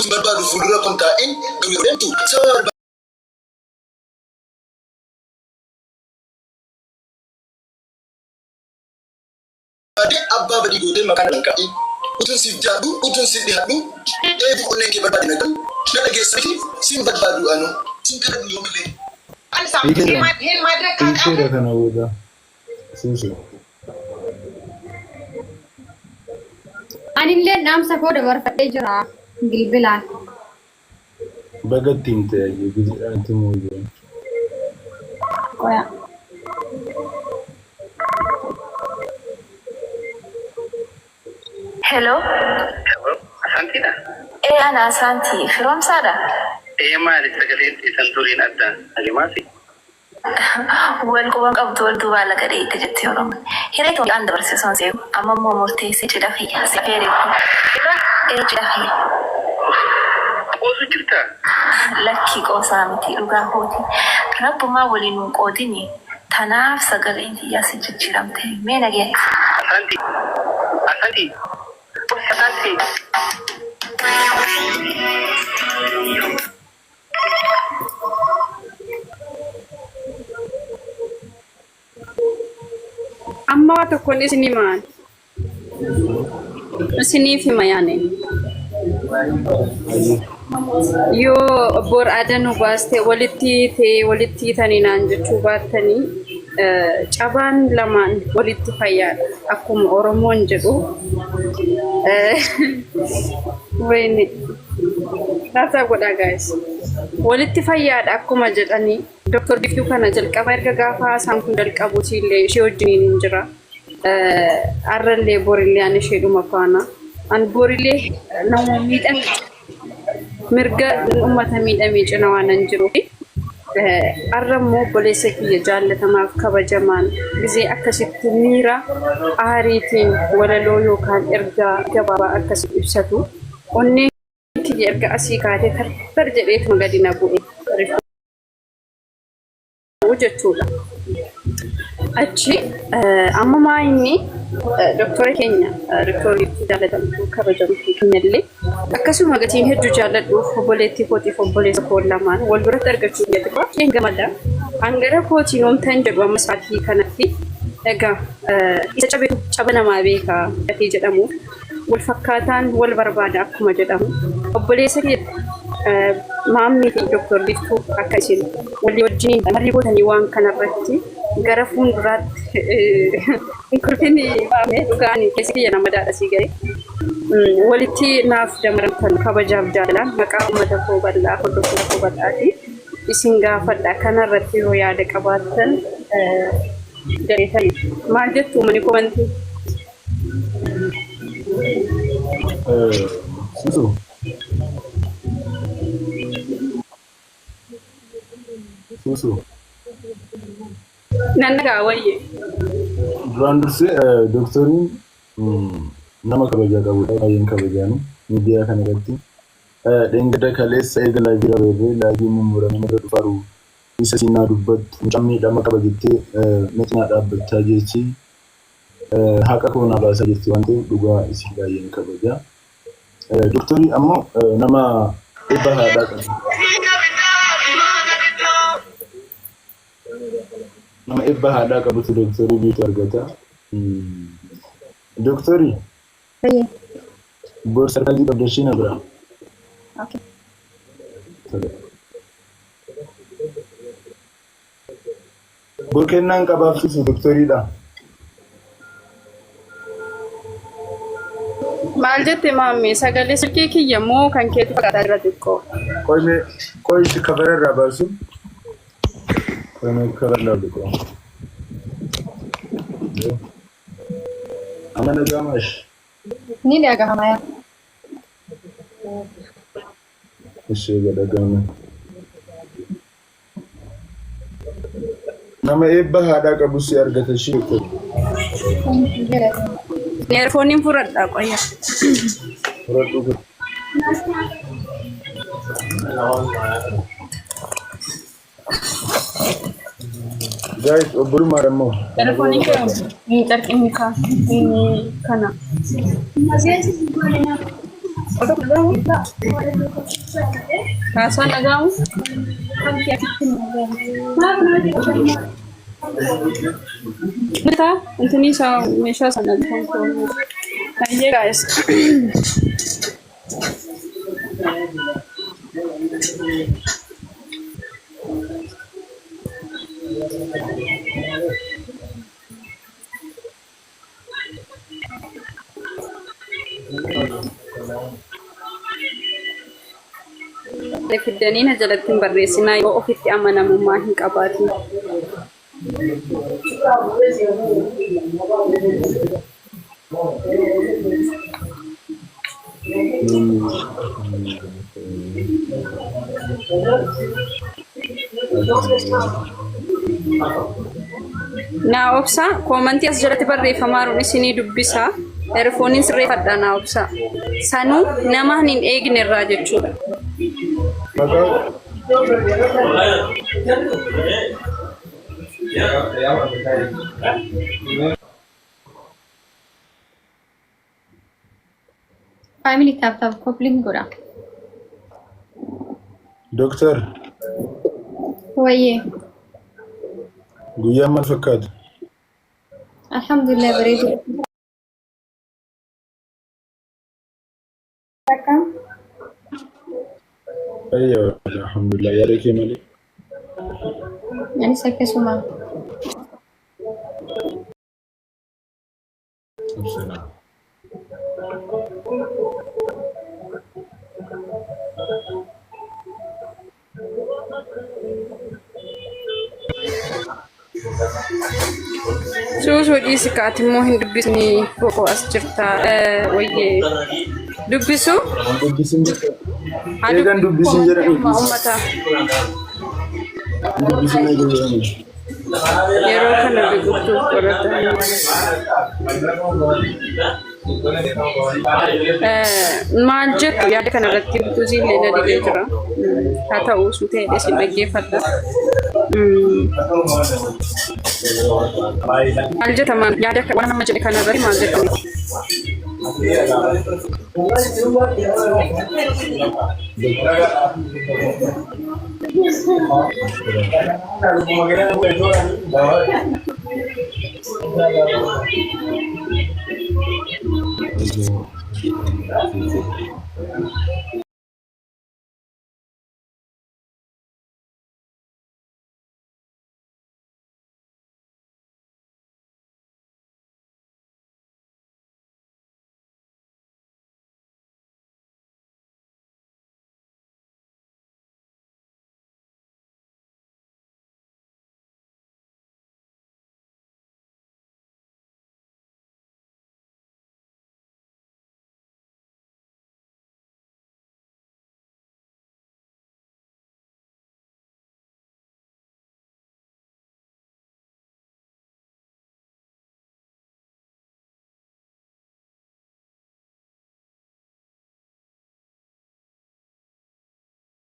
Anuu sin barbaadu fuuldura kun taa'in garuu yeroo deemtu sababa barbaadde abbaa badii gootee maqaa na lanqaa'i. Utuun siif jiraadhu utuun siif dhihaadhu dheebuu onneen kee barbaade na galu na dhageessa miti sin barbaadu anuu sin kadhadhu yoomillee. Hiikeera. Hiikeera kana booda. Suusu. Anillee dhaamsa koo dabarfadhee jira bilbilaan. Baga itti himte ayyee gizeedhaan itti himuu iyyuu. Qoya. Hello. Hello, Asantiidha? Ee ana Asaantii. Firoomsaadha? Ee maali sagaleen teessan duriin adda nagemaasi? Wal quba hin qabdu wal duubaa laga dheeyte jetti Oromoon. Hiree too an dabarse osoon si eegu amma immoo murteessee cidha kiyya si afeere kun. Cidha? Ee cidha kiyya. Qoosu jirtaa? Lakkii qoosaa miti dhugaa kooti. Rabbumaa walii nun qoodini tanaaf sagaleen tiyyaa si jijjiiramte. Mee nageetti. Asanti. Asanti. Asanti. Amma waa tokkoon isin himaan. Isiniif hima yaani. Yoo bor adda nu baaste walitti ta'e walitti hiitanii naan jechuu baattanii cabaan lamaan walitti fayyaadha. Akkuma Oromoon jedhu. Wayne. Taataa godhaa guys. Walitti fayyaadha akkuma jedhanii Dr. Biiftuu kana jalqaba erga gaafa haasaan kun jalqabuuti illee ishee wajjiniin hin jira. Arrallee borillee ani isheedhuma faana. An borillee nama miidhame mirga uummata miidhamee cina waan an jiruufi. Arra immoo obboleessa kiyya jaallatamaaf kabajamaan gizee akkasitti miira aariitiin walaloo yookaan ergaa gabaabaa akkasitti ibsatu onneen kiyya erga asii kaatee tartar jedheetuma gadi na bu'e rifuu jechuudha. Achi amma maa inni doktora keenya doktorri jaalatamtuu kabajamtuu keenyallee akkasuma gatiin hedduu jaalladhuuf obboleettii kootiif obboleessa koo lamaan wal biratti argachuu kiyyatti baay'een gammada. Hangara kootiin hoomtan jedhu amma sa'aatii kanatti egaa isa cabetu caba namaa beeka gatii jedhamuuf wal fakkaataan wal barbaada akkuma jedhamu obboleessa kee maammii fi Dr. Biiftuu akka isin walii wajjiniin marii gootanii waan kanarratti gara fuulduraatti hin kurfin maamee dhugaan keessa kiyya nama daadha sii ga'e. Walitti naaf damaramtan kabajaaf jaalalaan maqaa uummata koo bal'aa hordoftoota koo bal'aati isin gaafadha kanarratti yoo yaada qabaattan jedheetani maal jettu uummanni komantii. Susu. Susu. Nan dhagaa wayye. Duraan dursee dooktoriin nama kabajaa qabudha. Baay'een kabajaani miidiyaa kana irratti. Dheengadda kaleessa eega laayivii irra beerree laayivii mummuramee irra dhufaaru isa siin naa dubbattu mucaan miidhama qaba jettee na cinaa dhaabbachaa jirti. Haqa koo naa baasaa jirti waan ta'eef dhugaa isin baay'een kabaja. Doktorii ammoo nama eebba haadhaa qabu. Nama eebba haadhaa qabutu doktorii biitu argata. Doktorii bor sarkaazii qabda ishii na biraa. Okay. Tole. Bor kennaan qabaaf sisu doktoriidha. Maal jette maammee sagalee silkii kiyya moo kan keetu fakkaataa jira xiqqoo. Qoy mee qoy ishi kafara irraa baasu. Qoy mee kafara irraa biqoo. Amma nagaa maash. Ni dhagahama yaa. Ishee gadhagaame. Nama eebba haadhaa qabu si argata ishee doktor. Eerfooniin fudhadha qoya. Fudhadhu kun. Guys, obbolummaadha immoo. Telefooniin kee hin carqin mukaa kana. Haasaan dhaga'amu? Bitaa intini isaa meeshaa sana Hayyee guys. Fiddanii na jalatti hin barreessinaa yoo ofitti amanamummaa hin qabaatin. Naa obsaa koomantii as jalatti barreeffamaa jiru isinii dubbisaa. Eerfooniin sirreeffadhaa naa obsaa. Sanuu nama hin eegne irraa jechuudha. Maqaa Family tap tap copy link godha. Dooktar Wayyee. guyyaan maal fakkaata? Alhamdulillah bareedu. Akkam? Ayyo, alhamdulillah yaada kee malee. Anis akkasuma. Ibsana. Suusuu dhiisi kaati immoo hin dubbisni boqoo as jirta. Wayyee dubbisu. Dubbisin eegan dubbisin jedhame Uummata dubbisin eegan jedhame. Yeroo kana biqiltuuf qoratan. Maal jettu yaada kana irratti butuusi illee na didee jira. Haa ta'u sun ta'e isin dhaggeeffadha. Maal jetta maal yaada waan nama jedhe kana irratti maal jettu?